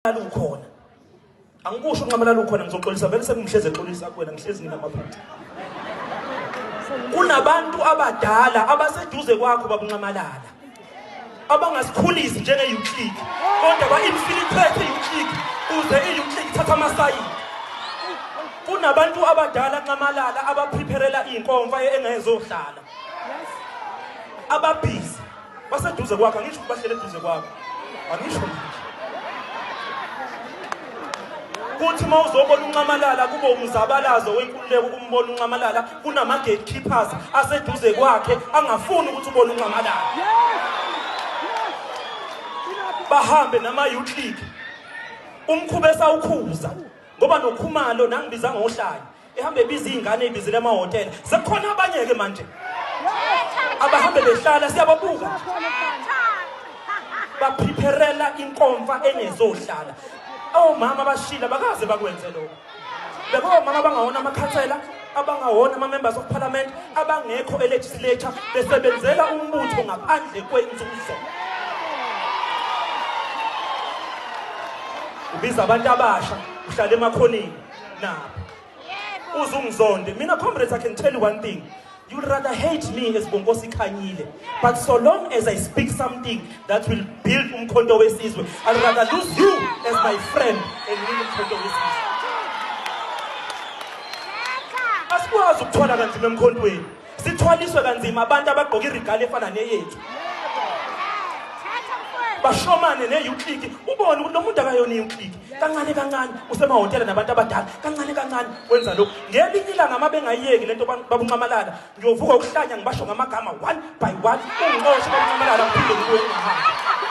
Ukhona. Angikusho uNxamalala ukhona, ngizoxolisa vele, sengihlezi exolisa kuwena, ngihlezi nginamaphutha. Kunabantu abadala abaseduze kwakho, babuNxamalala, abangasikhulisi njenge-youth league, kodwa ba-infiltrate i-youth league ukuze i-youth league ithathe amasayidi. Kunabantu abadala, Nxamalala, abapreparela iy'nkomfa engezohlala, ababhizi baseduze kwakho. Angisho ukuthi bahlele eduze kwakho, angisho nje kuthi uma uzobona uNxamalala kube umzabalazo wenkululeko ukumbona uNxamalala. Kunama-gatekeepers aseduze kwakhe angafuni ukuthi ubone uNxamalala. Bahambe nama-youth league, umkhuba esawukhuza, ngoba noKhumalo nangibiza ngohlanya, ehambe ebiza iy'ngane, ey'bizele emahhotela. Sekukhona abanye-ke manje abahambe behlala, siyababuka, baprepherela inkomfa engezohlala. Omama abashila bakaze bakwenze lokho, bekomama abangawona amakhansela, abangawona ama-members of parliament, abangekho e-legislature, besebenzela umbutho ngaphandle kwenzuzo. Ubiza abantu abasha, uhlala emakhoneni nabo, uze ungizonde mina. Comrades, I can tell you one thing: you'd rather hate me as Bonkosi Khanyile, but so long as I speak something that will build uMkhonto weSizwe, I'd rather lose you as my friend and win uMkhonto weSizwe. Asikwazi ukuthwala kanzima emkhontweni, sithwaliswe kanzima abantu abagqoka i-regalia efana neyethu, bashomane ne-youth league, ubone ukuthi lo muntu akayona i-youth league. Kancane kancane usemahhotela nabantu abadala, kancane kancane wenza lokhu. Ngelinye ilanga uma bengayiyeki lento, babuNxamalala, ngiyovuka ukuhlanya, ngibasho ngamagama one by one. Ungixoshe, babuNxamalala, ngiphinde ngibuye ngingahambi.